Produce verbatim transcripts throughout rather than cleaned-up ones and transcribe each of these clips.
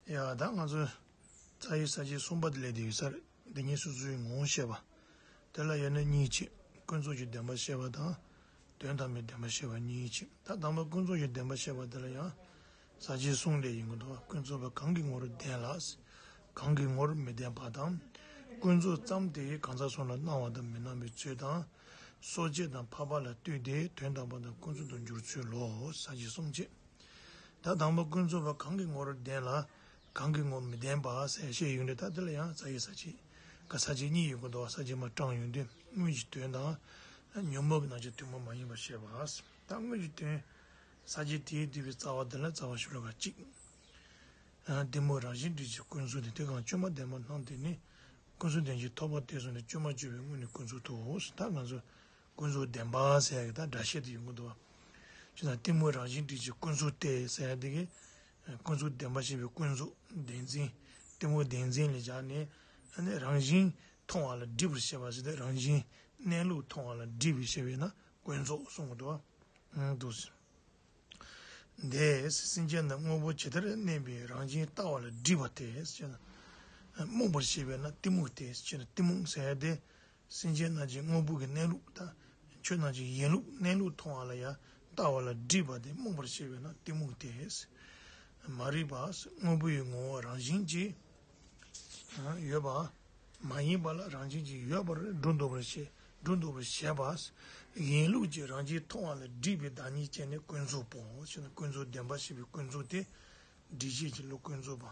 ཡ་ད་ང་ཚོས་རྩ་བའི་ས་བཅད་གསུམ་པ་དེ་ལས་དེ་ཡོད་ས་རེད། འདི་ཉིད་སོ་སོའི་ངོ་བོ་བཤད་པ། དེ་ལ་ཡང་ན་གཉིས་ཕྱེ། ཀུན་རྫོབ་ཀྱི་བདེན་པ་བཤད་པ་དང་། དོན་དམ་པའི་བདེན་པ་བཤད་པ་གཉིས་ཕྱེ། ད་དང་པོ་ཀུན་རྫོབ་ཀྱི་བདེན་པ་བཤད་པ་དེ་ལ་ཡང་ས་བཅད་གསུམ་ལས་ཡིན་དགོས་འདུག་ཀུན་རྫོབ་པ་གང་གི་ངོར་བདེན་ལ། གང་གི་ངོར་མི་བདེན་པ་དང་། ཀུན་རྫོབ་ཙམ་དེ་གང་ཟག་གསུམ་ལ་སྣང་བ་དང་མི་སྣང་བའི་ཚུལ་དང་། སོ་སྐྱེ་དང་འཕགས་པ་ལ་ལྟོས་ཏེ་དོན་དམ་པ་དང་ཀུན་རྫོབ་ཏུ་འགྱུར་ཚུལ་ལོ། ས་བཅད་གསུམ་བྱས། ད་དང་པོ་ཀུན་རྫོབ་པ་གང་གི་ངོར་བདེན་ལ། གང་གི་ངོར་མི་བདེན་པ་ཟེར་བཤད་ཡོང་དུས། ད་དེ་ལ་ཡང་རྩ་བའི་ས་བཅད་ཀ་ས་བཅད་གཉིས་ཡོད་དགོས་འདུག་ས་བཅད་མ་དྲངས་ཡོང་དུས་དངོས་ཀྱི་དོན་དང་། ཉོན་མོངས་ཀྱི་རྣམ་གཞག་ཐུན་མོང་མ་ཡིན་པར་བཤད་པ། ད་དངོས་ཀྱི་དོན་ས་བཅད་དེའི་བསྡུས་པའི་རྩ་བ་དེ་ལ་རྩ་བ་ཤོ་ལོ་ཀ་གཅིག་གཏི་མུག་རང་བཞིན་སྒྲིབ་བྱེད་ཀུན་རྫོབ་དེ། དེ་གང་བཅོས་མ་བདེན་པར་སྣང་དེ་ནི། ཀུན་རྫོབ་བདེན་བཞིའི་ཐོབ་པ་དེ་སོང་ནས་བཅོས་མ་བཅོས་པའི་དངོས་ནི་ཀུན་རྫོབ་ཏོ། ད་ང་ཚོ་ཀུན་རྫོབ་བདེན་པ་ཟེར་ཡག་གི་ད་སྒྲ་བཤད་དེ་ཡོང་གི་འདུག་བ། བྱས་ཙང་གཏི་མུག་རང་བཞིན་སྒྲིབ་བྱེད་ཀུན་རྫོབ་སྟེ་ཟེར་ཡག་དེ་གི། ཀུན་རྫོབ་བདེན་པ་བཤད་པའི་ཀུན་རྫོབ་བདེན་འཛིན། གཏི་མུག་བདེན་འཛིན་ལ་སྦྱར་ནས། ཨ་ནི་རང་བཞིན་མཐོང་བ་ལ་སྒྲིབ་པར་བཤད་པ་ཟེར་ཏེ། རང་བཞིན་གནས་ལུགས་མཐོང་བ་ལ་སྒྲིབ་པར་བཤད་པས་ན་ཀུན་རྫོབ་གསུང་གི་འདུག་བ། འདུག་ཟེར། འདི་སེམས་ཅན་རྣམས་དངོས་པོ་ཇི་ལྟར་གནས་པའི་རང་བཞིན་ལྟ་བ་ལ་སྒྲིབ་པ་སྟེ། ཅེ་ན། རྨོངས་པར་བྱེད་པས་ན་གཏི་མུག་སྟེ། ཅེ་ན། གཏི་མུག་ཟེར་ཡག་དེ། སེམས་ཅན་རྣམས་ཀྱི་དངོས་པོ་གི་གནས་ལུགས་དང་། ཆོས་རྣམས་ཀྱི་ཡིན་ལུགས་གནས་ལུགས་མཐོང་བ་ལ་ཡང་ལྟ་བ་ལ་སྒྲིབ་པ་དེ་རྨོངས་པར་བྱེད་པས་ན་གཏི་མུག་སྟེ། མ་རིག་པ། དངོས་པོ་ཡི་ངོ་བོ་རང་བཞིན་གྱིས་ཡོད་པ་མ་ཡིན་པ་ལ་རང་བཞིན་གྱིས་ཡོད་པར་སྒྲོ་འདོགས་པར་བྱེད། སྒྲོ་འདོགས་པར་བྱེད་པ། ཡིན་ལུགས་ཀྱི་རང་བཞིན་མཐོང་བ་ལ་སྒྲིབ་པའི་བདག་ཉིད་ཅན་ནི་ཀུན་རྫོབ་པོ། ཞེ་ན། ཀུན་རྫོབ་བདེན་པ་བཤད་པའི་ཀུན་རྫོབ་སྟེ། སྒྲིབ་བྱེད་ཀྱི་བློ་ཀུན་རྫོབ་པ།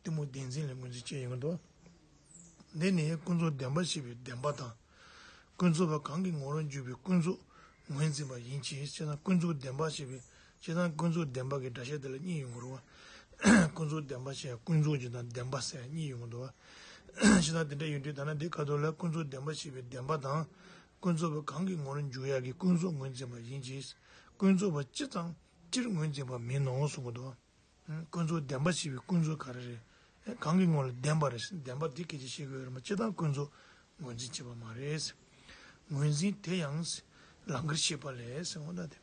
གཏི་མུག་བདེན་འཛིན་ལས་ངོས་འཛིན་བྱས་ཡོང་གི་འདུག་འདི་ནི་ཀུན་རྫོབ་བདེན་པ་བཤད་པའི་བདེན་པ་དང་། ཀུན་རྫོབ་པ་གང་གི་ངོར་འཇུག་པའི་ཀུན་རྫོབ་ངོས་འཛིན་པ་ཡིན་གྱི། ཅེ་ན། ཀུན་རྫོབ་བདེན་པ་བཤད་པའི། ཅེ་ན། ཀུན་རྫོབ་བདེན་པ་གི་སྒྲ་བཤད་དེ་ལ་གཉིས་ཡོང་གི་རེད་བ། ཀུན་རྫོབ་བདེན་པ་བཤད་ཀུན་རྫོབ་ཀྱི་དང་བདེན་པ་ཟེར་གཉིས་ཡོང་གི་འདུག་བ། ཅེ་ན། དེ་འདྲ་ཡོང་དུས་ད་ནི་འདི་ཁ་ཐོག་ལ་ཀུན་རྫོབ་བདེན་པ་བཤད་པའི་བདེན་པ་དང་། ཀུན་རྫོབ་པ་གང་གི་ངོར་འཇུག་ཡག་གི་ཀུན་རྫོབ་ངོས་འཛིན་པ་ཡིན་གྱི། ཀུན་རྫོབ་པ་སྤྱི་ཙམ་སྤྱིར་ངོས་འཛིན་པ་མིན་ནོ་གསུང་གི་འདུག་བ། ཀུན་རྫོབ་བདེན་པ་བཤད་པའི་ཀུན་རྫོབ་ག་རེ་རེད། གང་གི་ངོ་ལ་བདེན་པ་རེད། བདེན་པ་འདི་སྐད་ཆ་བཤད་དགོས་རེད་མ། སྤྱིར་བཏང་ཀུན་རྫོབ་ངོས་འཛིན་བྱེད་པ་མ་རེད། ངོས་འཛིན་དེ་ཡང་ལང་ཀར་བཤད་པ་ལས་ཟེར་འོ་ན་དེ།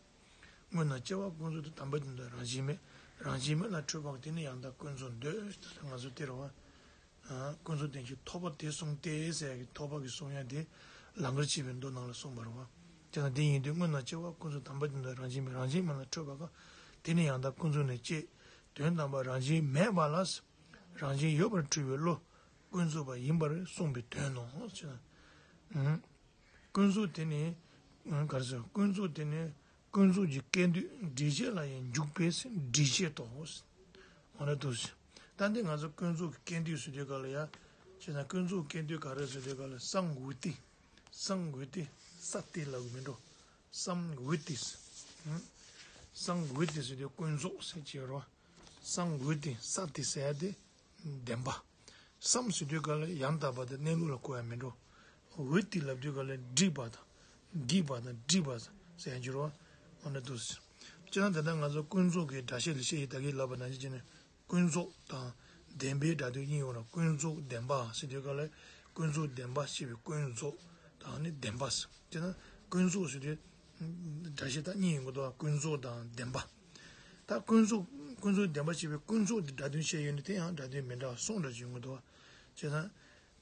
སྔོན་ན་སྐྱེ་བ་ཀུན་རྫོབ་ཏུ། དམ་པ་དོན་དུ་རང་བཞིན་མེད། རང་བཞིན་མེད་ལ་འཁྲུལ་པ་དེ་ནི་ཡང་དག་ཀུན་རྫོབ་འདོད། ང་ཚོ་དེ་རེད་བ། ཀུན་རྫོབ་བདེན་བཞིའི་ཐོབ་པ་དེ་གསུངས་ཏེ་ཟེར་གྱི་ཐོབ་པ་གི་གསུང་ཡ་དེ་ལང་ཀར་བཤད་པའི་མདོ་ནང་ལ་གསུངས་པ་རེད་བ། དེ་ན་དེ་ཡིན་དུས་སྔོན་ན་སྐྱེ་བ་ཀུན་རྫོབ་དམ་པ་དོན་དུ་རང་བཞིན་མེད། རང་བཞིན་མེད་ལ་འཁྲུལ་པ་གང་། དེ་ནི་ཡང་དག་ཀུན་རྫོབ་ནས་སྐྱེ། དོན་དམ་པར་རང་བཞིན་མེད་པ་ལ། རང་བཞིན་ཡོད་པར་འཁྲུལ་པའི་བློ་ཀུན་རྫོབ་པ་ཡིན་པར་གསུངས་པའི་དོན་ནོ། ཅེ་ན། ཀུན་རྫོབ་དེ་ནི། ག་རེ་ཟེར། ཀུན་རྫོབ་དེ་ནི་ཀུན་རྫོབ་ཀྱི་སྐྱེ་འདོད་སྒྲིབ་བྱེད་ལ་ཡང་འཇུག་པས་སྒྲིབ་བྱེད་དོ། འོ་ན་དུ། ད་འདི་ང་ཚོ་ཀུན་རྫོབ་ཀྱི་སྐྱེ་འདོད་ཟེར་དུས་ག་ལ་ཡ། བྱས་ན་ཀུན་རྫོབ་སྐྱེ་འདོད་ག་རེ་ཟེར་དུས་ག་ལ་བསམ་འོ་ཏི། བསམ་འོ་ཏི། ས་ཏི་ལབ་གི་མིན་འགྲོ། བསམ་འོ་ཏི། བསམ་འོ་ཏི་ཟེར་དུས་ཀུན་རྫོབ་ཟེར་གྱི་རོ། བསམ་འོ་ཏི། ས་ཏི་ཟེར་ཡ་དེ་བདེན་པ། བསམ་ཟེར་དུས་ག་ལ་ཡང་དག་པ་དེ་གནས་ལུགས་ལ་གོ་ཡ་མིན་འགྲོ། འོ་ཏི་ལབ་དུས་ག་ལ་སྒྲིབ་པ་དང་། སྒྲིབ་པ་དང་སྒྲིབ་པ་ཟེར་ཡ་གྱི་རོ། འོ་ན་དུ། སྤྱིར་ན་ད་ལྟ་ང་ཚོ་ཀུན་རྫོབ་ཀྱི་སྒྲ་བཤད་ལ་བཤད་ཡི་ད་གིན་ལབ་པ་ནང་བཞིན་བྱས་ནས། ཀུན་རྫོབ་དང་བདེན་པའི་སྒྲ་དོན་གཉིས་ཡོད་ར། ཀུན་རྫོབ་བདེན་པ་ཟེར་དུས་ག་ལ་ཀུན་རྫོབ་བདེན་པ་ཞེས་པའི་ཀུན་རྫོབ་དང་ནི་བདེན་པ་ཟེར། དེ་ན་ཀུན་རྫོབ་ཟེར་དུས་སྒྲ་བཤད་ད་གཉིས་ཡོང་གི་འདུག་ཀུན་རྫོབ་དང་བདེན་པ། ད་ཀུན་རྫོབ། ཀུན་རྫོབ་བདེན་པ་ཞེས་པའི་ཀུན་རྫོབ་དེ་སྒྲ་དོན་བཤད་ཡོད་ནི་དེ་ཡང་སྒྲ་དོན་མི་འདྲ་བ་གསུམ་འདྲ་ཅིག་ཡོང་གི་འདུག་བྱས་ཙང་།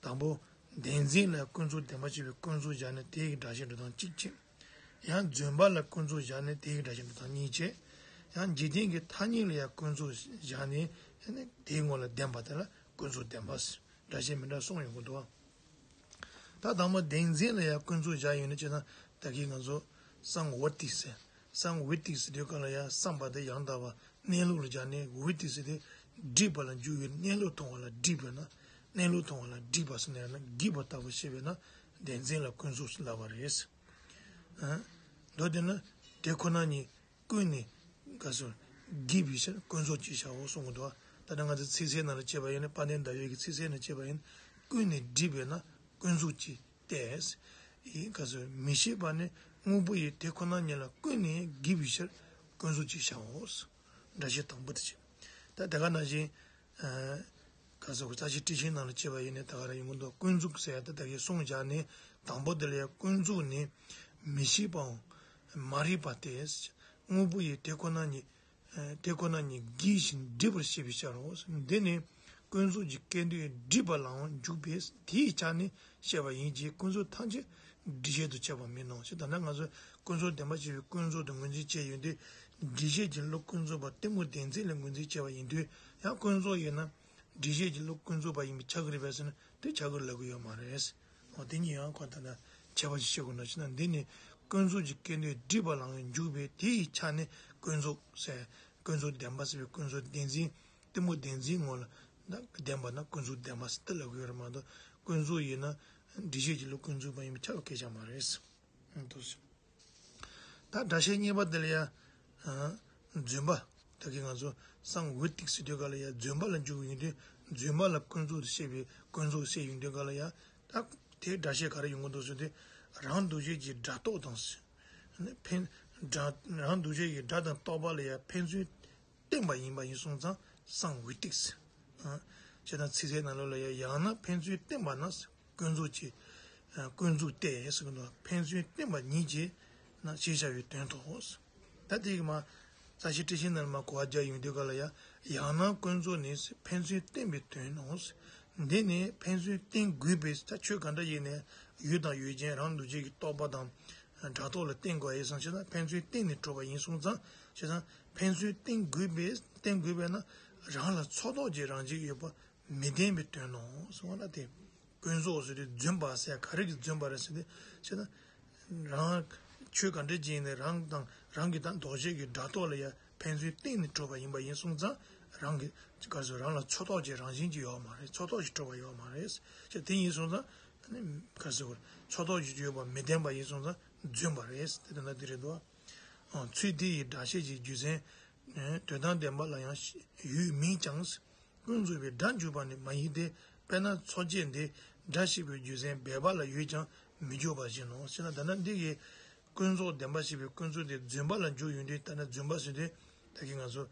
དང་པོ། བདེན་འཛིན་ལ་ཀུན་རྫོབ་བདེན་པ་ཞེས་པའི་ཀུན་རྫོབ་བཞག་ནས་དེ་ཡི་སྒྲ་བཤད་འགྲོ་སྟངས་གཅིག་བྱས། ཡང་བརྫུན་པ་ལ་ཀུན་རྫོབ་བཞག་ནས་དེའི་སྒྲ་བཤད་འགྲོ་སྟངས་གཉིས་བྱས། ཡང་འཇིག་རྟེན་གྱི་ཐ་སྙད་ལ་ཡང་ཀུན་རྫོབ་བཞག་ནས་དེའི་ངོ་ལ་བདེན་པ་དེ་ལ་ཀུན་རྫོབ་བདེན་པ་ཟེར། སྒྲ་བཤད་མི་འདྲ་གསུམ་ཡོང་གི་འདུག་ད་དང་པོ་བདེན་འཛིན་ལ་ཡང་ཀུན་རྫོབ་བཞག་ཡོད་ན་བྱས་ན་ད་གིན་ང་ཚོ་བསམ་འོ་ཏི་ཟེར། བསམ་འོ་ཏི་ཟེར་དུས་ག་ལ་ཡང་བསམ་པ་དེ་ཡང་དག་པ་གནས་ལུགས་ལ་སྦྱར་ནས། འོ་ཏི་ཟེར་དུས་སྒྲིབ་པ་ལ་འཇུག་ཡོད། གནས་ལུགས་མཐོང་བ་ལ་སྒྲིབ་པས་ན། གནས་ལུགས་མཐོང་བ་ལ་སྒྲིབ་པ་ཟེར་ན་ཡང་ན་སྒྲིབ་པ་ལྟ་བུ་ཤེས་པས་ན་བདེན་འཛིན་ལ་ཀུན་རྫོབ་ཟེར་ལབ་པ་རེད། མདོ་དེ་ན་དེ་ཁོ་ན་ཉིད་ཀུན་ནས་ག་ཟེར་སྒྲིབ་པའི་ཕྱིར་ཀུན་རྫོབ་ཅེས་བྱའོ་གསུང་གི་འདུག་ད་ལྟ་ང་ཚོ་ཚིག་གསལ་ནང་ལ་བྱས་པ་ཡིན་ན། དཔལ་ལྡན་ཟླ་བའི་གི་ཚིག་གསལ་ནང་བྱས་པ་ཡིན་ན། ཀུན་ནས་སྒྲིབ་པས་ན་ཀུན་རྫོབ་ཅེས་ཏེ། ཡི་ག་ཟེར་མི་ཤེས་པ་ནི་དངོས་པོ་ཡི་དེ་ཁོ་ན་ཉིད་ལ་ཀུན་ནས་སྒྲིབ་པའི་ཕྱིར་ཀུན་རྫོབ་ཅེས་བྱའོ། སྒྲ་བཤད་དང་པོ་དེ་བྱས། ད་དེ་ག་ནང་བཞིན། ག་ཟེར་རྩ་ཤེའི་ཊཱིཀ་ཆེན་ནང་ལ་བྱས་པ་ཡིན་ན་ད་ག་རང་ཡོང་གི་འདུག་ཀུན་རྫོབ་ཟེར་ཡ་ད་ད་གའི་གསུངས་བཞག་ནས་དང་པོ་དེ་ལ་ཡང་ཀུན་རྫོབ་ནི་མི་ཤེས་པའམ་མ་རིག་པ་སྟེ། དངོས་པོ་ཡི་དེ་ཁོ་ན་ཉིད་ དེ་ཁོ་ན་ཉིད་བསྒྱིར་ཞིང་འདྲིས་པར་བཤད་པའི་ཕྱིར་རོ། འདི་ནི་ཀུན་རྫོབ་ཀྱི་སྐད་དོད་འདྲིས་པ་ལའང་འཇུག་པས་དེའི་ཆ་ནས་བཤད་པ་ཡིན་གྱི། ཀུན་རྫོབ་ཐམས་ཅད་འདྲིས་གཞལ་དུ་བྱས་པ་མིན་ནོ་ཞེས། ད་ལྟ་ང་ཚོས་ཀུན་རྫོབ་བདེན་པར་གཤིས་པའི་ཀུན་རྫོབ་ཏུ་ངོས་འཛིན་བྱས་ཡོད་དུས། འདྲིས་གཞལ་གྱི་བློ་ཀུན་རྫོབ་པ་གཏི་མུག་བདེན་འཛིན་ལ་ངོས་འཛིན་བྱས་པ་ཡིན་དུས་ཡང་ཀུན་རྫོབ་ཡིན་ན། འདྲིས་གཞལ་གྱི་བློ་ཀུན་རྫོབ་པ་ཡིན་པས་ཁྱབ་ཀྱི་རེད་པས་ཟེར་ན་དེ་ཁྱབ་ཀྱི་ལབ་ཀྱི་ཡོད་མ་རེད། འོ་དེ་གཉིས་ཡང་ཁོ་ད་ལྟ་ཁྱད་པར་ཅིག་ཤེས་དགོས་ན་ཞེ་ན། འདི་ནི་ཀུན་རྫོབ་ཀྱི་སྐད་དོད་འདྲིས་པ་ལའང་འཇུག་པས་དེའི་ཆ་ནས་ཀུན་རྫོབ་ཟེར། ཀུན་རྫོབ་བདེན་པ་ཟེར་བའི་ཀུན་རྫོབ་བདེན་འཛིན་གཏི་མུག་བདེན་འཛིན་ངོ་ལ་ད་བདེན་པ་ན་ཀུན་རྫོབ་བདེན་པ་ཟེར་ཏེ་ལབ་ཀྱི་ཡོད་རེད་མ་གཏོགས། ཀུན་རྫོབ་ཡིན་ན་འདྲིས་གཞལ་གྱི་བློ་ཀུན་རྫོབ་པ་ཡིན་པས་ཁྱབ་པའི་སྐད་ཆ་མ་རེད། འདུག་ཟེར། ད་སྒྲ་བཤད་གཉིས་པ་དེ་ལ་ཡང་རྫུན་པ། ད་གིན་ང་ཚོ་གསང་འོད་ཏིག་ཟེར་དུས་ག་ལ་ཡང་རྫུན་པ་ལ་འཇུག་ཡོང་དུས་རྫུན་པ་ལ་ཀུན་རྫོབ་ཏུ་བཤད་པའི་ཀུན་རྫོབ་བཤད་ཡོང་དུས་ག་ལ་ཡང་ད་དེའི་སྒྲ་བཤད་ག་རེ་ཡོང་གི་འདུག་ཟེར་དུས། རང་འདུ་བྱེད་ཀྱི་སྒྲ་རྟོག་དང་ཕན། སྒྲ། རང་འདུ་བྱེད་ཀྱི་སྒྲ་དང་རྟོག་པ་ལ་ཡང་ཕན་ཚུན་བརྟེན་པ་ཡིན་པ་ཡིན་སོང་ཙང་གསང་འོད་ཏིག་ཟེར། ཨ། བྱས་ཙང་ཚིག་གསལ་ནང་ལོགས་ལ་ཡང་ཡང་ན་ཕན་ཚུན་བརྟེན་པ་ན་ཀུན་རྫོབ་ཀྱི། ཨ། ཀུན་རྫོབ་སྟེ་ཟེར་གི་འདུག་ཕན་ཚུན་བརྟེན་པ་ཉིད་ཀྱིས་ན་ཞེས་བྱ་བའི་དོན་ཏོ། ད་དེ་གི་མ། རྩ་ཤེ་ཊཱིཀ་ཤན་ནང་ལ་མ་གོ་བ་རྒྱག་ཡོང་དུས་ག་ལ་ཡང་ཡང་ན་ཀུན་རྫོབ་ནི་ཕན་ཚུན་བརྟེན་པའི་དོན་ནོ། འདི་ནི་ཕན་ཚུན་བརྟེན་དགོས་པས། ད་ཆོས་ག་འདྲ་ཡིན་ནའི་ཡུལ་དང་ཡུལ་ཅན་རང་འདུ་བྱེད་ཀྱི་རྟོག་པ་དང་སྒྲ་རྟོག་ལ་བརྟེན་དགོས་ཡིན་སོང་ཞེ་ན་ཕན་ཚུན་བརྟེན་ནས་གྲུབ་པ་ཡིན་སོང་ཙང་ཞེ་ན་ཕན་ཚུན་བརྟེན་དགོས་པས། བརྟེན་དགོས་པས་ན་རང་ལ་ཚོགས་རྟོག་ཅིག་རང་བཞིན་ཡོད་པ་མི་བདེན་པའི་དོན་ནོ་གསུངས་པ་ལ་དེ། ཀུན་རྫོབ་ཟེར་དུས་རྫུན་པ་ཟེར་ག་རེ་གི་རྫུན་པ་རེད་ཟེར་དུས་ཞེ་ན། རང་ཆོས་ག་འདྲ་ཅིག་ཡིན་ནའི་རང་དང་རང་གི་དང་ལྡོག་བྱེད་ཀྱི་སྒྲ་རྟོག་ལ་ཡང་ཕན་ཚུན་བརྟེན་ནས་གྲུབ་པ་ཡིན་པ་ཡིན་སོང་ཙང་རང་གི་ག་ཚོད་རང་ལ་ཚོགས་རྟོག་ཅིག་རང་བཞིན་གྱིས་ཡོད་མ་རེད། ཚོགས་རྟོག་ཅིག་གྲུབ་པ་ཡོད་མ་རེད། ཅེས་དེ་ཡིན་སོང་ཙང་ག་ཚོད་ཚོགས་རྟོག་ཅིག་ཡོད་པ་མི་བདེན་པ་ཡིན་སོང་ཙང་རྫུན་པ་རེད། དེ་ལྟར་ན་དེ་རེད་འདུག་ཚུལ་དེ་ཡི་སྒྲ་བཤད་ཀྱི་རྒྱུ་མཚན། དོན་དམ་བདེན་པ་ལ་ཡང་ཡོད་མིན་ཀྱང་། ཀུན་རྫོབ་པའི་སྒྲ་འཇུག་པ་ནི་མ་ཡིན་ཏེ། དཔེར་ན་མཚོ་སྐྱེས་འདི་སྒྲ་བཤད་པའི་རྒྱུ་མཚན་སྦས་པ་ལ་ཡོད་ཀྱང་མི་འཇུག་པ་བཞིན་ནོ། ཞེ་ན་ད་ནི་འདི་གི་ཀུན་རྫོབ་བདེན་པར་གཤིས་པའི་ཀུན་རྫོབ་དེ་རྫུན་པ་ལ་འཇུག་ཡོང་དུས་ད་ནི་རྫུན་པ་ཟེར་དུས་ད་གིན་ང་ཚོ་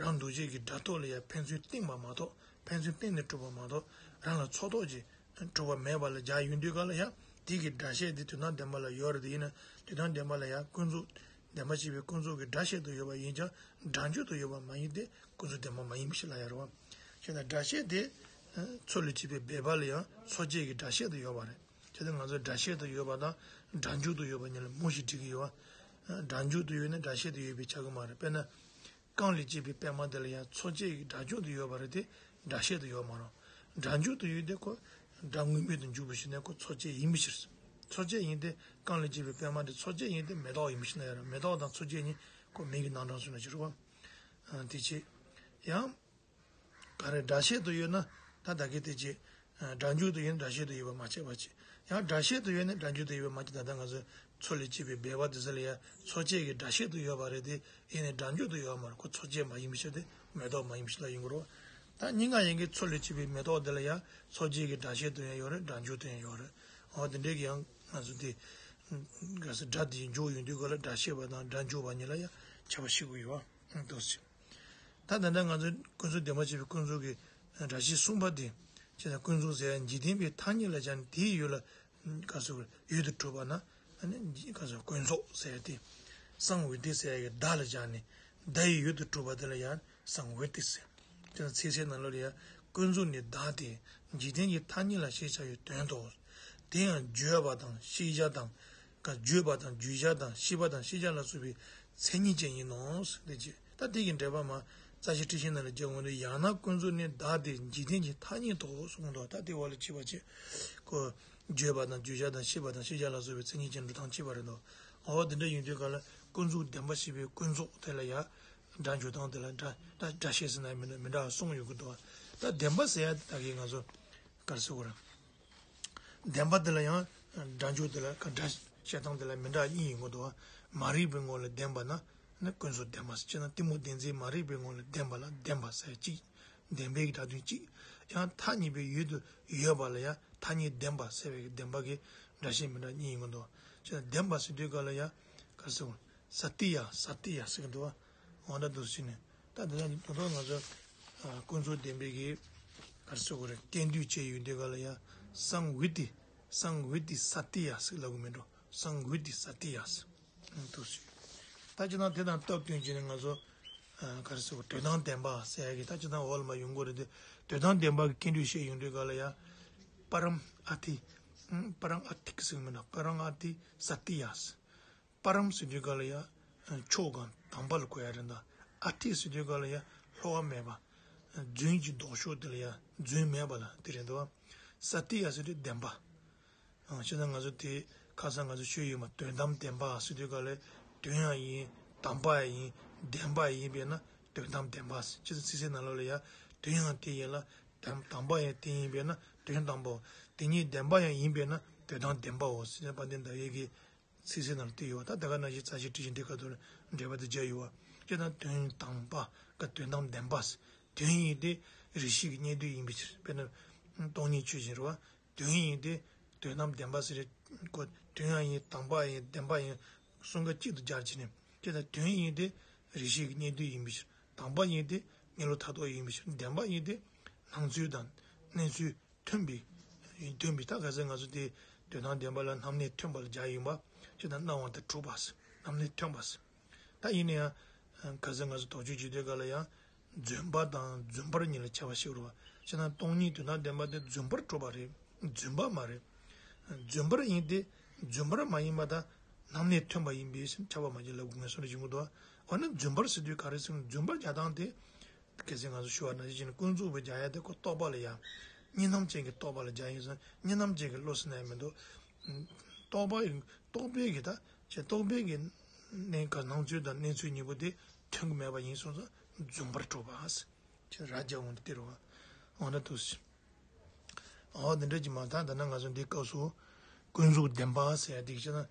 རང་འདུ་བྱེད་ཀྱི་སྒྲ་རྟོག་ལ་ཡང་ཕན་ཚུན་བརྟེན་པ་མ་གཏོགས་ཕན་ཚུན་བརྟེན་ནས་གྲུབ་པ་མ་གཏོགས་རང་ལ་ཚོགས་རྟོག་ཅིག་གྲུབ་པ་མེད་པ་ལ་སྦྱར་ཡོང་དུས་ག་ལ་ཡང་དེ་གི་སྒྲ་བཤད་དེ་དོན་དམ་བདེན་པ་ལ་ཡོད་རེད། དེ་ཡིན་ན་དོན་དམ་བདེན་པ་ལ་ཡང་ཀུན་རྫོབ་བདེན་པར་གཤིས་པའི་ཀུན་རྫོབ་ཀྱི་སྒྲ་བཤད་དུ་ཡོད་པ་ཡིན་ཀྱང་སྒྲ་འཇུག་ཏུ་ཡོད་པ་མ་ཡིན་ཏེ་ཀུན་རྫོབ་བདེན་པ་མ་ཡིན་པ་ཞིག་ལ་ཡོད་རེད་བ། བྱས་ན་སྒྲ་བཤད་དེ་མཚོ་ལས་སྐྱེས་པའི་སྦས་པ་ལ་ཡང་མཚོ་སྐྱེས་ཀྱི་སྒྲ་བཤད་དུ་ཡོད་པ་རེད། བྱས་ན་ང་ཚོ་སྒྲ་བཤད་དུ་ཡོད་པ་དང་སྒྲ་འཇུག་ཏུ་ཡོད་པ་གཉིས་ལ་མུ་བཞི་འགྲིག་གི་ཡོད་བ། སྒྲ་འཇུག་ཏུ་ཡོད་ན་སྒྲ་བཤད་དུ་ཡོད་པའི་ཆགས་ཀྱི་མ་རེད། དཔེར་ན། རྐང་ལས་སྐྱེས་པའི་པད་མ་དེ་ལ་ཡང་མཚོ་སྐྱེས་ཀྱི་སྒྲ་འཇུག་ཏུ་ཡོད་པ་རེད་དེ་སྒྲ་བཤད་དུ་ཡོད་མ་རེད། སྒྲ་འཇུག་ཏུ་ཡོད་དེ་ཁོ་སྒྲ་དངོས་མེད་དུ་འཇུག་པ་ཞིག་ནས་ཁོ་མཚོ་སྐྱེས་ཡིན་པའི་ཕྱིར། མཚོ་སྐྱེས་ཡིན་ཏེ་རྐང་ལས་སྐྱེས་པའི་པད་མ་དེ་མཚོ་སྐྱེས་ཡིན་ཏེ་མེ་ཏོག་ཡིན་པའི་ཕྱིར་ན་ཡང་ར་མེ་ཏོག་དང་མཚོ་སྐྱེས་གཉིས་ཁོ་མིང་གི་རྣམ་གྲངས་སུ་ན་ཕྱིར་བ། དེ་ཆེ། ཡང་། ག་རེ་སྒྲ་བཤད་དུ་ཡོད་ན་ད་ད་གི་དེ་ཅི། སྒྲ་འཇུག་ཏུ་ཡོད་ན་སྒྲ་བཤད་དུ་ཡོད་པ་མ་ཆགས་པ་ཅི། ཡང་སྒྲ་བཤད་དུ་ཡོད་ན་སྒྲ་འཇུག་ཏུ་ཡོད་པ་མ་ཆགས། ད་ལྟ་ང་ཚོས་མཚོ་ལས་སྐྱེས་པའི་སྦས་པ་དེ་ཚོ་ལ་ཡང་མཚོ་སྐྱེས་ཀྱི་སྒྲ་བཤད་དུ་ཡོད་པ་རེད་དེ་ཡིན་ནའི་སྒྲ་འཇུག་ཏུ་ཡོད་པ་མ་རེད། ཁོ་མཚོ་སྐྱེས་མ་ཡིན་པའི་ཕྱིར་དེ་མེ་ཏོག་མ་ཡིན་པའི་ཕྱིར་ལ་ཡིན་དགོས་རེད། ད་སྙིང་ག་ཡིན་གྱི་མཚོ་ལས་སྐྱེས་པའི་མེ་ཏོག་དེ་ལ་ཡང་མཚོ་སྐྱེས་ཀྱི་སྒྲ་བཤད་དུ་ཡང་ཡོད་རེད། སྒྲ་འཇུག་ཏུ་ཡང་ཡོད་རེད། འོ་དེ་འདྲའི་གི་ཡང་ང་ཚོ་དེ་ག་ས་སྒྲ་དེ་འཇུག་ཡོང་དུས་ག་ལ་སྒྲ་བཤད་པ་དང་སྒྲ་འཇུག་པ་གཉིས་ལ་ཡང་ཁྱད་པར་ཤེས་དགོས་ཡོད་པ་འདུག་ཟེར། ད་ད་ལྟ་ང་ཚོ་ཀུན་རྫོབ་བདེན་པར་གཤིས་པའི་ཀུན་རྫོབ་ཀྱི་སྒྲ་བཤད་གསུམ་པ་དེ་བྱས་ན་ཀུན་རྫོབ་ཟེར་ཡང་འཇིག་རྟེན་པའི་ཐ་སྙད་ལ་སྦྱར་ནས་དེའི་ཡུལ་ལ་ག་ཚོད་ཡུལ་དུ་གྲུབ་པ་ན་ཨ་ནི་ག་ཚོད་ཀུན་རྫོབ་ཟེར་ཏེ། གསང་འོད་དེ་ཟེར་ཡ་གི་བརྡ་ལ་སྦྱར་ནས་བརྡ་ཡི་ཡུལ་དུ་གྲུབ་པ་དེ་ལ་ཡང་གསང་འོད་དེ་ཟེར། དེ་ལ་ཚིག་གསལ་ནང་ལོགས་ལ་ཡང་ཀུན་རྫོབ་ནི་བདག་སྟེ་འཇིག་རྟེན་གྱི་ཐ་སྙད་ལ་ཞེས་བྱ་བའི་དོན་ཏོ། དེ་ཡང་བརྗོད་པ་དང་ཤེས་བྱ་དང་། བརྗོད་པ་དང་བརྗོད་བྱ་དང་ཤེས་པ་དང་ཤེས་བྱ་ལ་སོགས་པའི་མཚན་ཉིད་ཅན་ཡིན་ནོ། དེ་ཅི། ད་དེ་གི་འགྲེལ་པ་མ་རྩ་ཤེ་ཊཱིཀ་ཤན་ནང་ལ་སྦྱར་འོང་དུས་ཡང་ན་ཀུན་རྫོབ་ནི་བདག་སྟེ་འཇིག་རྟེན་གྱི་ཐ་སྙད་དོ་གསུངས་འདུག་ད་དེ་བ་ལ་ཅི་བ་ཅི། ཁོ་བརྗོད་པ་དང་བརྗོད་བྱ་དང་ཤེས་པ་དང་ཤེས་བྱ་ལ་སོགས་པའི་མཚན་ཉིད་ཅན་འགྲོ་སྟངས་གཅིག་པ་རེད་འདུག་འོ་དེ་འདྲ་ཡིན་དུས་ག་ལ་ཀུན་རྫོབ་བདེན་པར་གཤིས་པའི་ཀུན་རྫོབ་དེ་ལ་ཡང་སྒྲ་འཇུག་སྟངས་དེ་ལ་སྒྲ་སྒྲ་བཤད་ཟེར་ན་མི་འདྲ་མི་འདྲ་བ་གསུམ་ཡོད་ཀྱི་འདུག་ད་བདེན་པ་ཟེར་ཡ་དེ་ད་གིན་ང་ཚོ་ག་རེ་ཟེར་དགོས་རེད། བདེན་པ་དེ་ལ་ཡང་སྒྲ་འཇུག་དེ་ལ་ག་སྒྲ་བཤད་སྟངས་དེ་ལ་མི་འདྲ་གཉིས་ཡིན་དགོས་འདུག་མ་རིག་པའི་ངོ་ལ་བདེན་པ་ན་ནི་ཀུན་རྫོབ་བདེན་པ་ཟེར་ཅེ་ན་གཏི་མུག་བདེན་འཛིན་མ་རིག་པའི་ངོ་ལ་བདེན་པ་ལ་བདེན་པ་ཟེར་གཅིག་བདེན་པའི་སྒྲ་དོན་གཅིག་ཡང་ཐ་སྙད་པའི་ཡུལ་དུ་ཡོད་པ་ལ་ཡང་ཐ་སྙད་བདེན་པ་ཟེར་བའི་བདེན་པ་གི་སྒྲ་བཤད་མི་འདྲ་གཉིས་ཡིན་དགོས་འདུག་ཅེ་ན་བདེན་པ་ཟེར་དུས་ག་ལ་ཡང་ག་རེ་ཟེར་དགོས་ས་ཏི་ཡ་ས་ཏི་ཡ་ཟེར་གི་འདུག་འོ་འདྲ་འདུག་ཟེར་ནས། ད་དེ་ལ་ད་དུང་ང་ཚོ་ཀུན་རྫོབ་བདེན་པའི་གི་ག་རེ་ཟེར་དགོས་རེད། སྐྱེ་འདུས་བྱས་ཡོད་དུས་ག་ལ་ཡ་གསང་འོད་དེ་གསང་འོད་དེ་ས་ཏི་ཡ་ཟེར་ལབ་གི་མེད་འགྲོ། གསང་འོད་དེ་ས་ཏི་ཡ་ཟེར་འདུག་ཟེར། ད་ཅི་ན་དེ་དང་སྟབས་བསྟུན་བྱས་ནས་ང་ཚོ་ ག་རེ་ཟེར་དགོས། དོན་དམ་བདེན་པ་ཟེར་ཡ་གི་ད་ཅི་ད་འོག་ལ་མར་ཡོང་གི་རེད་དེ། དོན་དམ་བདེན་པ་གི་སྐད་འགྲོས་བཤད་ཡོང་དུས་ག་ལ་ཡ། པ་རམ་ཨ་ཏི། པ་རམ་ཨ་ཏི་ཟེར་གི་མིན་ན། པ་རམ་ཨ་ཏི་ས་ཏི་ཡ། པ་རམ་ཟེར་དུས་ག་ལ་ཡ། མཆོག་གམ་དམ་པ་ལ་གོ་ཡ་རེད་ད། ཨ་ཏི་ཟེར་དུས་ག་ལ་ཡ། བསླུ་བ་མེད་པ། རྫུན་གྱི་ལྡོག་ཕྱོགས་དེ་ལ་ཡ། རྫུན་མེད་པ་ལ་དེ་རེད་འདུག་བ། ས་ཏི་ཡ་ཟེར་དུས་བདེན་པ། ཨང་། བྱས་ཙང་ང་ཚོ་དེ་ཁ་སང་ང་ཚོ་ཤོད་ཡོད་མ། དོན་དམ་བདེན་པ་ཟེར་དུས་ག་ལ་དོན་ཡང་ཡིན། དམ་པ་ཡང་ཡིན། བདེན་པ་ཡིན་པས་ན་དོན་དམ་བདེན་པ་ཟེར། བྱས་ཙང་ཚིག་གསལ་ནང་ལོགས་ལ་ཡ། དོན་ཡང་དེ་ཡིན་ལ། དམ་དམ་པ་ཡང་དེ་ཡིན་པས་ན་དོན་དམ་པའོ། དེ་ཉིད་བདེན་པ་ཡང་ཡིན་པས་ན་དོན་དམ་བདེན་པའོ་ཟེར་ནས་དཔལ་ལྡན་ཟླ་བས་ཀྱི་ཚིག་གསལ་ནང་ལ་བསྟན་ཡོད་པ། ད་དེ་ག་ནང་བཞིན་རྩ་ཤེ་བྲིས་ཤིང་འགྲེལ་ཁ་ཐོག་ལ་འགྲེལ་པ་དེ་མཇལ་ཡོད་པ། བྱས་ཙང་དོན་དམ་པ་ག་དོན་དམ་བདེན་པ་ཟེར། དོན་ཡིན་ཏེ་རེ་ཞིག་གི་སྙིང་བསྡུས་ཡིན་པའི་ཕྱིར། དཔེར་ན་སྟོང་ཉིད་ཆོས་བཞིན་རེད་བ། དོན་ཡིན་ཏེ། དོན་དམ་བདེན་པ་ཟེར་རེད་གོ། དོན་ཡང་ཡིན། དམ་པ་ཡིན། བདེན་པ་ཡིན། གསུམ་ཀ་གཅིག་ཏུ་སྦྱར་བྱས་ནས། དེ་ལྟར་དོན་ཡིན་ཏེ། རེ་ཞིག་གི་སྙིང་བསྡུས་ཡིན་པའི་ཕྱིར། དམ་པ་ཡིན་ཏེ། གནས་ལུགས་མཐར་ཐུག་ཡིན་པའི་ཕྱིར། བདེན་པ་ཡིན་ཏེ། སྣང་ཚུལ་དང་གནས་ཚུལ་མཐུན་པའི། མཐུན་པའི། ད་ག་ཚོད་ང་ཚོ་དེ་དོན་དམ་བདེན་པ་ལ་རྣམ་གནས་མཐུན་པ་ལ་སྦྱར་ཡིན་པ། ཅེས་དང་སྣང་བ་དང་གྲུབ་པ་ཟེར། རྣམ་གནས་མཐུན་པ་ཟེར། ད་ཡིན་ན་ཡང་། ག་ཚོད་ང་ཚོ་དོགས་གཅོད་བྱེད་དུས་ག་ལ་ཡང་། རྫུན་པ་དང་རྫུན་པར་གཉིས་ལ་ཁྱད་པར་ཕྱེ་དགོས་རེད་བ། བྱས་ན་སྟོང་ཉིད་དོན་དམ་བདེན་པ་དེ་རྫུན་པར་གྲུབ་པ་རེད། རྫུན་པ་མ་རེད། རྫུན་པར་ཡིན་ཏེ། རྫུན་པར་མ་ཡིན་པ་དང་། རྣམ་གནས་མཐུན་པ་ཡིན་པས་ཁྱབ་པ་མ་བྱས་ལབ་དགོས་ངེས་སོ་རེ་བྱུང་གི་འདུག་འོ་ན་རྫུན་པར་ཟེར་དུས་ག་རེ་ཟེར་ན་རྫུན་པར་སྦྱར་སྟངས་དེ། གལ་སྲིད་ང་ཚོ་ཞུ་བ་ནང་བཞིན་བྱས་ན་ཀུན་རྫོབ་པའི་སྦྱར་ཡ་དེ་ཁོ་རྟོག་པ་ལ་ཡ། གཉིས་སྣང་ཅན་གྱི་རྟོག་པ་ལ་སྦྱར་ཡིན་ཙང་གཉིས་སྣང་ཅན་གྱི་བློ་ཟེར་ན་ཡང་མི་འདུག་རྟོག་པ་ཡིན། རྟོག་པའི་གི་ད། ཅེས་རྟོག་པའི་གི་གནས་ག་སྣང་ཚུལ་དང་གནས་ཚུལ་གཉིས་པོ་དེ་མཐུན་གྱི་མེད་པ་ཡིན་སོང་ཙང་རྫུན་པར་གྲུབ་པ། ཅེས་ར་རྒྱ་འོང་དེ་རུ་བ། འོ་ན་དུ་སི། འོ་དེ་འདྲ་ཅིག་མ་ད་ད་ན་ང་ཚོ་འདི་སྐབས་སུ། ཀུན་རྫོབ་བདེན་པ་ཟེར་ཡ་དེ་ཅེ་ན།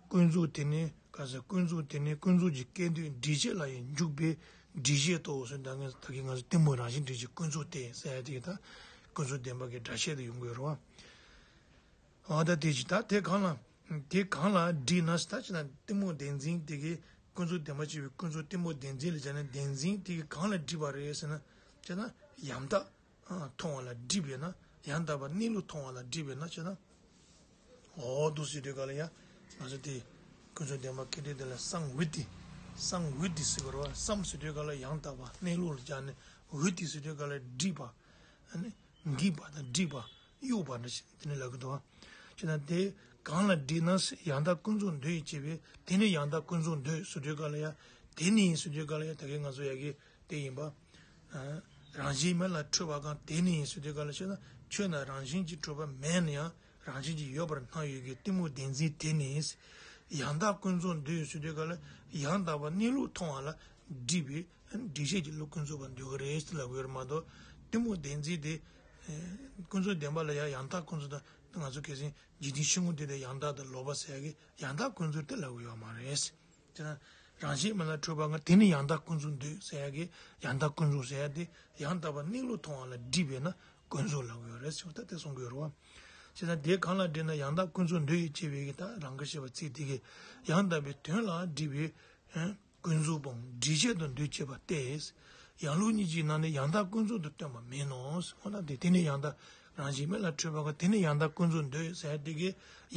ཀུན་རྫོབ་དེ་ནི་ག་ཟེར། ཀུན་རྫོབ་དེ་ནི་ཀུན་རྫོབ་ཀྱི་སྐད་དོད་འགྲེལ་བྱེད་ལ་ཡང་འཇུག་པའི་འགྲེལ་བཤད་དོ་ཟེར། ད་ངས་ད་གིན་ང་ཚོ་གཏི་མུག་རང་བཞིན་འགྲེལ་བྱེད་ཀུན་རྫོབ་སྟེ་ཟེར་ཡ་དེ་ད། ཀུན་རྫོབ་བདེན་པ་གི་སྒྲ་བཤད་དུ་ཡོང་གི་ཡོད་རེད་བ། འོ་ད་དེ་ཅི་ད་དེ་གང་ལ། དེ་གང་ལ་འགྲིག་ན་ཟེར། ད་ཅི་ན་གཏི་མུག་བདེན་འཛིན་དེ་གི་ཀུན་རྫོབ་བདེན་པ་ཞེས་པའི་ཀུན་རྫོབ་གཏི་མུག་བདེན་འཛིན་ལ་སྦྱར་ན་བདེན་འཛིན་དེ་གི་གང་ལ་འགྲིག་པ་རེད་ཟེར་ན། ཅེ་ན་ཡང་དག་མཐོང་བ་ལ་འགྲིག་པས་ན། ཡང་དག་པར་གནས་ལུགས་མཐོང་བ་ལ་འགྲིག་པས་ན་ཅེ་ན། འོ་འདུག་ཟེར་དུས་ག་ལ་ཡ། ང་ཚོ་དེ། ཀུན་རྫོབ་བདེན་པ་སྐད་དོད་དེ་ལ་སམ་ཝི་ཏི། སམ་ཝི་ཏི་ཟེར་བ་རེད་བ། སམ་ཟེར་དུས་ག་ལ་ཡང་དག་པ་གནས་ལུགས་ལ་སྦྱར་ནས། ཝི་ཏི་ཟེར་དུས་ག་ལ་འགྲིག་པ། ཨ་ནི། འགྲིག་པ་དང་འགྲིག་པ། གཡོགས་པ་འདྲ་ཞིག་དེ་ནི་ལབ་ཀྱི་འདུག་བ། ཅེ་ན་དེ་གང་ལ་འགྲིག་ན་ཡང་དག་ཀུན་རྫོབ་འདོད་ཅེས་པས། དེ་ནི་ཡང་དག་ཀུན་རྫོབ་འདོད་ཟེར་དུས་ག་ལ་ཡ། དེ་ནི་ཟེར་དུས་ག་ལ་ཡ། ད་གིན་ང་ཚོ་ཡ་གི་དེ་ཡིན་པ། རང་བཞིན་མེད་ལ་འཁྲུལ་པ་གང་དེ་ནི་ཟེར་དུས་ག་ལ་ཞེ་ན། ཁྱོད་ན་རང་བཞིན་གྱིས་གྲུབ་པ་མེད་ན་ཡང་རང་བཞིན་གྱིས་ཡོད་པར་སྣང་ཡོད་ཀྱི་གཏི་མུག་བདེན་འཛིན་དེ་ནི། ཡང་དག་ཀུན་རྫོབ་འདོད་ཟེར་དུས་ག་ལ་ཡང་དག་པར་གནས་ལུགས་མཐོང་བ་ལ་འགྲིག་པས། འགྲེལ་བཤད་ཀྱི་བློ་ཀུན་རྫོབ་པར་འདོད་ཀྱི་རེད་ཟེར་ལབ་ཡོད་རེད་མ་གཏོགས། གཏི་མུག་བདེན་འཛིན་དེ། ཀུན་རྫོབ་བདེན་པ་ལ་ཡང་ཡང་དག་ཀུན་རྫོབ་དང་ང་ཚོ་གལ་སྲིད་འཇིག་རྟེན་ཆོས་ངོ་དེ་དང་ཡང་དག་དང་ལོག་པ་ཟེར་ཡ་གི་ཡང་དག་ཀུན་རྫོབ་དེ་ལབ་ཀྱི་ཡོད་མ་རེད། དེ་ན་རང་བཞིན་མེད་ལ་འཁྲུལ་པ་གང་དེ་ནི་ཡང་དག་ཀུན་རྫོབ་འདོད་ཟེར་ཡ་གི་ཡང་དག་ཀུན་རྫོབ་ཟེར་ཡ་དེ་ཡང་དག་པར་གནས་ལུགས་མཐོང་བ་ལ་འགྲིག་པས་ན་ཀུན་རྫོབ་ལབ་ཀྱི་ཡོད་རེད་ཟེར་བ་ད་དེ་གསུང་གི་ཡོད་རེད་བ། བྱས་ཙང་དེ་གང་ལ་འགྲིག་ན་ཡང་དག་ཀུན་རྫོབ་འདོད་ཅེས་པའི་གི་ད་རང་གི་ཤེས་པ་ཚིག་དེ་གི་ཡང་དག་པའི་དོན་ལ་འགྲིག་པའི། ཀུན་རྫོབ་པའམ་འགྲེལ་བཤད་དུ་འདོད་ཅེས་པ་སྟེ། ཡང་ལུགས་གཉིས་ཀྱི་ནང་ནས་ཡང་དག་ཀུན་རྫོབ་ཏུ་སྟོན་པ་མིན་ནོ། འོ་ན་དེ་དེ་ནི་ཡང་དག་རང་བཞིན་མེད་ལ་འཁྲུལ་པ་གང་དེ་ནི་ཡང་དག་ཀུན་རྫོབ་འདོད་ཟེར་དེ་གའི་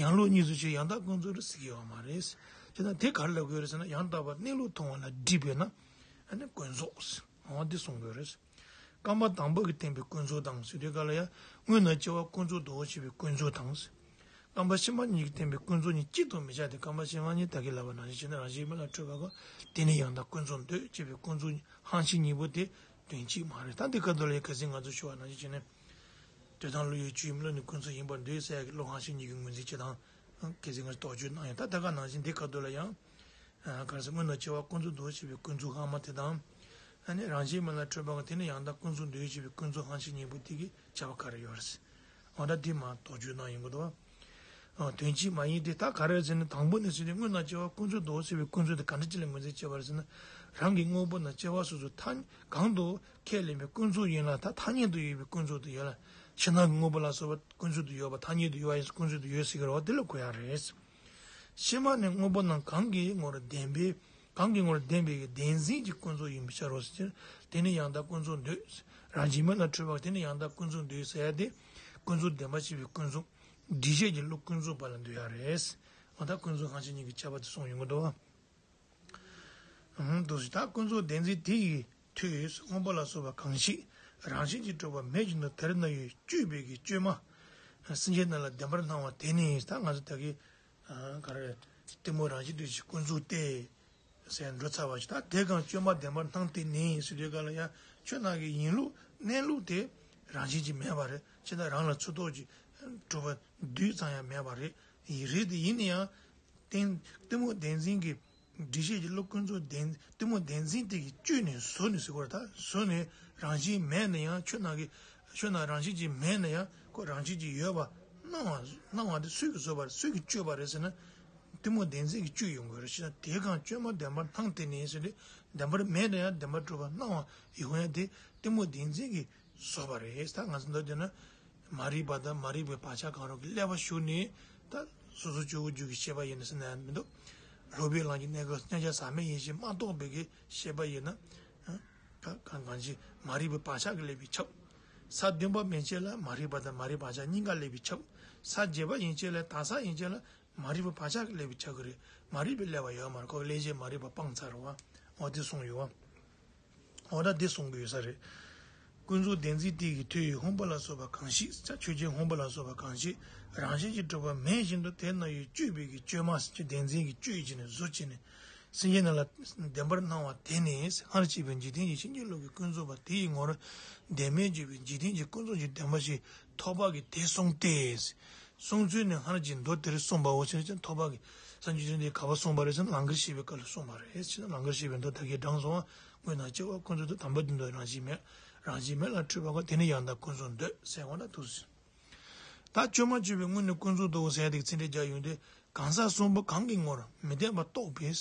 ཡང་ལུགས་གཉིས་སུ་ཕྱེ་ཡང་དག་ཀུན་རྫོབ་རེད་ཟེར་གྱི་ཡོད་མ་རེད། དེ་ན་དེ་ག་རེ་ལབ་དགོས་རེད་ཟེར་ན་ཡང་དག་པར་གནས་ལུགས་མཐོང་བ་ལ་འགྲིག་པས་ན་ཨ་ནི་ཀུན་རྫོབ་འོ་འདི་གསུང་དགོས་རེད། རྐང་པ་དང་པོ་གིས་བསྟན་པའི་ཀུན་རྫོབ་དང་ཟེར་དུས་ག་ལ་ཡང་སྔོན་ན་སྐྱེ་བ་ཀུན་རྫོབ་ཏུ་ཞེས་པའི་ཀུན་རྫོབ་དང་། རྐང་པ་ཕྱི་མ་གཉིས་ཀྱིས་བསྟན་པའི་ཀུན་རྫོབ་གཉིས་གཅིག་ཏུ་མི་བྱ་སྟེ། རྐང་པ་ཕྱི་མ་གཉིས་ད་གིན་ལབ་པ་ནང་བཞིན་བྱས་ན་རང་བཞིན་མེད་ལ་འཁྲུལ་པ་གང་དེ་ནི་ཡང་དག་ཀུན་རྫོབ་འདོད་ཅེས་པའི་ཀུན་རྫོབ་ཧང་ཤིང་གཉིས་པོ་དེ་དོན་གཅིག་མ་རེད། ད་འདི་ག་དུ་ལ་ཡང་གལ་སྲིད་ང་ཚོ་ཞུ་བ་ནང་བཞིན་བྱས་ན། དོན་དམ་བློ་ཡི་སྤྱོད་ཡུལ་བློ་ནི་ཀུན་རྫོབ་ཡིན་པར་འདོད་ཟེར་ཡ་གི་བློ་ཧང་ཤིང་གཉིས་ཀྱི་ངོས་འཛིན་བྱེད་སྟངས་གལ་སྲིད་ང་ཚོ་དོགས་གཅོད་གནང་ཡང་ད་ད་ག་ནང་བཞིན་འདི་ག་དུ་ལ་ཡང་། ག་རེ་ཟེར། སྔོན་ན་སྐྱེ་བ་ཀུན་རྫོབ་ཏུ་ཞེས་པའི་ཀུན་རྫོབ་ཧང་མ་དེ་དང་། ཨ་ནི་རང་བཞིན་མེད་ལ་འཁྲུལ་པ་གང་དེ་ནི་ཡང་དག་ཀུན་རྫོབ་འདོད་ཅེས་པའི་ཀུན་རྫོབ་ཧང་ཤིང་གཉིས་པོ་དེ་གི་ཁྱད་པར་ག་རེ་ཡོད་རེད། འོ་ད་དེ་མ་དོགས་གཅོད་གནང་ཡོང་གི་འདུག་བ། དོན་གཅིག་མ་ཡིན་ཏེ། ད་ག་རེ་ཟེར་ན་དང་པོ་ནས་ཟེར་ཏེ་སྔོན་ན་སྐྱེ་བ་ཀུན་རྫོབ་ཏུ་ཟེར་བའི་ཀུན་རྫོབ་དེ་ག་འདྲ་ཅིག་ལ་ངོས་འཛིན་བྱས་པ་རེད་ཟེར་ན། རང་གི་དངོས་པོ་ན་སྐྱེ་བ་སོ་སོ་ཐ་གང་དུ་ཁས་ལེན་པའི་ཀུན་རྫོབ་ཡིན་ལ་ད་ཐ་སྙད་དུ་ཡོད་པའི་ཀུན་རྫོབ་དེ་ཡོད་ལ། ཕྱི་ནང་གི་དངོས་པོ་ལ་སོགས་པ་ཀུན་རྫོབ་ཏུ་ཡོད་པ་ཐ་སྙད་དུ་ཡོད་པ་ཡིན་ཀུན་རྫོབ་ཏུ་ཡོད་ཟེར་གི་རེད་བ། དེ་ལ་གོ་ཡ་རེད། ཕྱི་མ་ནི་དངོས་པོ་རྣམས་གང་གི་ངོར་བདེན་པའི་གང་གི་ངོར་བདེན་པའི་བདེན་འཛིན་གྱི་ཀུན་རྫོབ་ཡིན་པའི་ཕྱིར་རོ་ཟེར། དེ་ནི་ཡང་དག་ཀུན་རྫོབ་འདོད། རང་བཞིན་མེད་ལ་འཁྲུལ་པ་དེ་ནི་ཡང་དག་ཀུན་རྫོབ་འདོད་ཟེར་ཡ་དེ། ཀུན་རྫོབ་བདེན་པ་ཞེས་པའི་ཀུན་རྫོབ། འགྲེལ་བཤད་ཀྱི་བློ་ཀུན་རྫོབ་པ་ལ་འདོད་ཡ་རེད། འོ་ད་ཀུན་རྫོབ་ཧང་ཤིང་གཉིས་ཀྱི་ཁྱད་པར་དེ་གསུངས་ཡོང་གི་འདུག་འདུག་ཟེར། ད་ཀུན་རྫོབ་བདེན་འཛིན་དེ་ཡི་མཐུས་སྔོན་པོ་ལ་སོགས་པ་གང་ཞིག་རང་བཞིན་གྱིས་གྲུབ་པ་མེད་བཞིན་དུ་དེར་སྣང་བའི་དཔྱོད་པའི་གི་དཔྱོད་མ་སེམས་ཅན་རྣམས་ལ་བདེན་པར་སྣང་བ་དེ་ནི། ད་ང་ཚོ་ད་གི་ག་རེ་གཏི་མུག་རང་བཞིན་དུ་ཞིག་ཀུན་རྫོབ་སྟེ། ཟེར་འགྲོ་ཚར་བ་ཞིག་ད་དེ་གང་དཔྱོད་མ་བདེན་པར་སྣང་སྟེ་ནི་ཟེར་དུས་ག་ལ་ཡང་ཆོས་རྣམས་ཀྱི་ཡིན་ལུགས་གནས་ལུགས་དེ་རང་བཞིན་གྱིས་མེད་པ་རེད། ཅི་ལྟར་རང་ལ་ཚུར་རྟོག་གཅིག་གྲུབ་པ་རྡུལ་ཙམ་ཡང་མེད་པ་རེད། ཡིན་རེད་དེ་ཡིན་ན་ཡང་གཏི་གཏི་མུག་བདེན་འཛིན་གྱི་འགྲེལ་བཤད་ཀྱི་བློ་ཀུན་རྫོབ་བདེན་གཏི་མུག་བདེན་འཛིན་དེ་གིས་དཔྱོད་ནས་བཟོ་ནས་ཟེར་བ་རེད། ད་བཟོ་ནས་རང་བཞིན་མེད་ན་ཡང་ཆོས་རྣམས་ཀྱི་ཆོས་རྣམས་རང་བཞིན་གྱིས་མེད་ན་ཡང་ཁོ་རང་བཞིན་གྱིས་ཡོད་པ་སྣང་བ་སྣང་བ་དེ་སུས་ཀྱིས་བཟོས་པ་རེད། སུས་ཀྱིས་དཔྱོད་པ་རེད་ཟེར་ན། གཏི་མུག་བདེན་འཛིན་གྱིས་དཔྱོད་ཡོང་དགོས་རེད། ཞེ་ན་དེ་གང་དཔྱོད་མ་བདེན་པར་སྣང་སྟེ་ནི་ཟེར་ཏེ། བདེན་པར་མེད་ན་ཡང་བདེན་པར་གྲུབ་པ་སྣང་བ་ཡོང་ཡ་དེ་གཏི་མུག་བདེན་འཛིན་གྱིས་བཟོས་པ་རེད། ད་ང་ཚོ་འདོད་དེ་ན་མ་རིག་པ་དང་མ་རིག་པའི་བག་ཆགས་གང་རུང་གིས་བསླད་པ་ཞུགས་ནས། ད་སོ་སོ་སྐྱེ་བོའི་རྒྱུད་ཀྱི་ཤེས་པ་ཡིན་ན་ཟེར་ན་ཡང་མི་འདུག་ལྷོ་པའི་ལམ་གྱི་གནས་སྐབས་མཉམ་གཞག་ཟག་མེད་ཡིན་ཞེས་མ་རྟོགས་པའི་གི་ཤེས་པ་ཡིན་ན། གང་གང་ཅི་མ་རིག་པའི་བག་ཆགས་ཀྱིས་བསླད་པས་ཁྱབ། ས་བདུན་པ་མན་ཆད་ལ་མ་རིག་པ་དང་མ་རིག་བག་ཆགས་གཉིས་ཀ་བསླད་པས་ཁྱབ། ས་བརྒྱད་པ་ཡན་ཆད་ལ་དག་ས་ཡན་ཆད་ལ་མ་རིག་པའི་བག་ཆགས་ཀྱིས་བསླད་པས་ཁྱབ་ཀྱི་རེད། མ་རིག་པས་བསླད་པ་ཡོད་མ་རེད། ཁོ་གི་བསླད་བྱའི་མ་རིག་པ་སྤངས་ཚར་བ། འོ་དེ་གསུངས་ཡོད་བ། འོ་ད་དེ་གསུང་གི་ཡོད་ས་རེད། ཀུན་རྫོབ་བདེན་འཛིན་དེ་ཡི་མཐུས་སྔོན་པོ་ལ་སོགས་པ་གང་ཞིག་ཆོས་ཅན་སྔོན་པོ་ལ་སོགས་པ་གང་ཞིག་རང་བཞིན་གྱིས་གྲུབ་པ་མེད་བཞིན་དུ་དེར་སྣང་བའི་དཔྱོད་པའི་གི་དཔྱོད་མ་སེམས་ཅན་བདེན་འཛིན་གྱིས་དཔྱོད་བྱས་ནས་བཟོ་བྱས་ནས། སེམས་ཅན་རྣམས་ལ་བདེན་པར་སྣང་བ་དེ་ནི། སྔར་བྱས་པའི་འཇིག་རྟེན་གྱི་ཕྱིན་ཅི་ལོག་གི་ཀུན་རྫོབ་པ་དེ་ཡི་ངོར་བདེན་མེད་བརྗོད་པའི་འཇིག་རྟེན་གྱི་ཀུན་རྫོབ་ཀྱི་བདེན་པ་ཞིག་ཐོབ་པ་གིས་དེ་གསུངས་ཏེ། གསུངས་ཚུལ་ནི་སྔར་གྱི་མདོ་དེར་གསུངས་པའོ་ཞེས་ཐོབ་པ་གིས་སངས་རྒྱས་བཅོམ་ལྡན་འདས་ཀྱིས་ག་པར་གསུངས་པ་རེད་ཟེར་ན། ལང་ཀར་གཤེགས་པའི་སྐབས་ལ་གསུངས་པ་རེད་ཟེར་ན། ལང་ཀར་གཤེགས་པའི་མདོ་ད་གིན་དྲངས་སོང་བ། སྔོན་ན་སྐྱེ་བ་ཀུན་རྫོབ་ཏུ་དམ་པ་དོན་དུ་རང་བཞིན་མེད། རང་བཞིན་མེད་ལ་འཁྲུལ་པ་དགོས། དེ་ནི་ཡང་དག་ཀུན་རྫོབ་འདོད་ཟེར་བ་ན་འདུག་ཟེར། ད་དཔྱོད་མ་དཔྱོད་པའི་དངོས་ནི་ཀུན་རྫོབ་ཏུ་ཟེར་ཏེ་ཚིག་འགྲེལ་རྒྱག་ཡོང་དུས། གང་ཟག་གསུམ་པོ་གང་གི་ངོར་མི་བདེན་པ་རྟོགས་པས།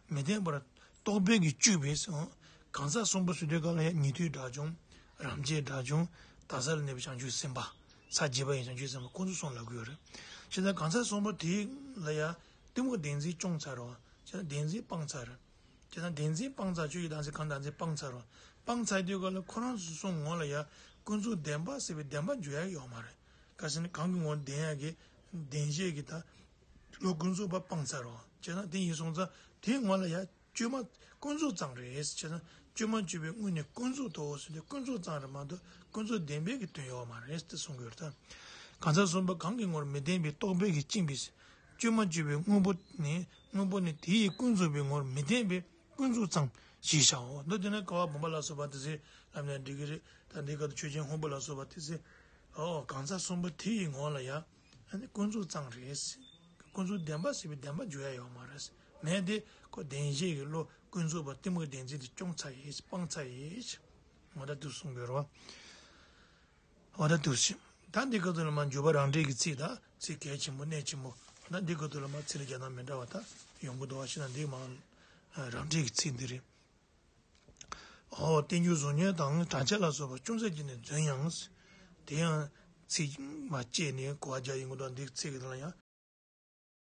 མི་བདེན་པར་རྟོགས་པའི་གི་དཔྱོད་པས། གང་ཟག་གསུམ་པོ་ཟེར་དུས་ག་ལ་ཡང་ཉན་ཐོས་དགྲ་བཅོམ། རབ་འབྱམས་དགྲ་བཅོམ། དག་ས་ལ་གནས་པའི་བྱང་ཆུབ་སེམས་དཔའ། ས་བརྒྱད་པ་ཡི་བྱང་ཆུབ་སེམས་དཔའ་ཁོང་ཚོ་གསུམ་ལབ་ཀྱི་ཡོད་རེད། བྱས་ཙང་གང་ཟག་གསུམ་པོ་དེ་ལ་ཡང་གཏི་མུག་བདེན་འཛིན་བཅོམ་ཚར་རོ། བྱས་ཙང་བདེན་འཛིན་སྤངས་ཚར་རེད། བྱས་ཙང་བདེན་འཛིན་སྤངས་ཚར། ཆོས་ཀྱི་བདག་འཛིན་གང་བདག་འཛིན་སྤངས་ཚར་རོ། སྤངས་ཚར་དུས་ག་ལ་ཁོ་རང་ཚོ་གསུམ་ངོ་ལ་ཡང་ཀུན་རྫོབ་བདེན་པ་ཟེར་བའི་བདེན་པ་འཇོག་ཡ་ཡོད་མ་རེད། ག་ཟེར་ན་གང་གི་ངོར་བདེན་ཡ་གི་བདེན་བཞི་གི་ད་བློ་ཀུན་རྫོབ་པ་སྤངས་ཚར་རོ། བྱས་ཙང་དེ་ཡིན་སོང་ཙང་དེའི་ངོ་ལ་ཡང་དཔྱོད་མ་ཀུན་རྫོབ་ཙམ་རེད། བྱས་ཙང་དཔྱོད་མ་དཔྱོད་པའི་དངོས་ནི་ཀུན་རྫོབ་ཏུ་ཟེར་དུས་ཀུན་རྫོབ་ཙམ་རེད་མ་གཏོགས་ཀུན་རྫོབ་བདེན་པའི་གི་དོན་ཡོད་མ་རེད་དེ་གསུང་གི་ཡོད་རེད་ད། གང་ཟག་གསུམ་པོ་གང་གི་ངོར་མི་བདེན་པའི་རྟོག་པས་ཀྱིས་བཅིངས་པའི་དཔྱོད་མ་དཔྱོད་པའི་དངོས་པོ་ནི་དངོས་པོ་ནི་དེ་ཡི་ཀུན་རྫོབ་པའི་ངོར་མི་བདེན་པའི་ཀུན་རྫོབ་ཙམ་ཞེས་བྱའོ། མདོ་དེ་ན་ཀ་བ་བུམ་པ་ལ་སོགས་པ་དེ་ཚོས་ལབ་ན་འགྲིག་གི་རེད། ད་འདི་སྐབས་དུ་ཆོས་ཅན་སྔོན་པོ་ལ་སོགས་པ་དེ་ཚོས་ཨོ་གང་ཟག་གསུམ་པོ་དེ་ཡི་ངོ་ལ་ཡ་ཨ་ནི་ཀུན་རྫོབ་ཙམ་རེད། ཀུན་རྫོབ་བདེན་པ་ཟེར་བའི་བདེན་པ་འཇོག་ཡ་ཡོད་མ་རེད། མེད་དེ་ཁོ་བདེན་བཞི་གི་བློ་ཀུན་རྫོབ་པ་གཏི་མུག་བདེན་འཛིན་དེ་བཅོམ་ཚར་ཡིན་སྤངས་ཚར་ཡིན། ངོ་ད་དུ་གསུང་དགོས་རོ། འོ་ད་འདུག་ཞིག་ད་འདི་སྐབས་དུ་ལ་མ་འཇུག་པ་རང་འགྲེལ་གྱི་ཚིག་དང་ཚིག་གལ་ཆེན་པོ་གནད་ཆེན་པོ། ད་འདི་སྐབས་དུ་ལ་མ་ཚིག་ལ་རྒྱག་ན་མི་འདྲ་བ་ད་ཡོང་གི་འདུག་བ་ཞེ་ན། འདི་མ་རང་འགྲེལ་གྱི་ཚིག་འདི་རེད། འོ་རྟེན་འབྱུང་གཟུགས་བརྙན་དང་བྲག་ཆ་ལ་སོགས་པ་ཅུང་ཟད་ཀྱིས་ནི་རྫུན་ཡང་། དེ་ཡང་ཚིག་མ་བཅད་ནས་གོ་བ་རྒྱག་ཡིན་གྱི་འདུག་འདི་ཚིག་གི་ལ་ཡང་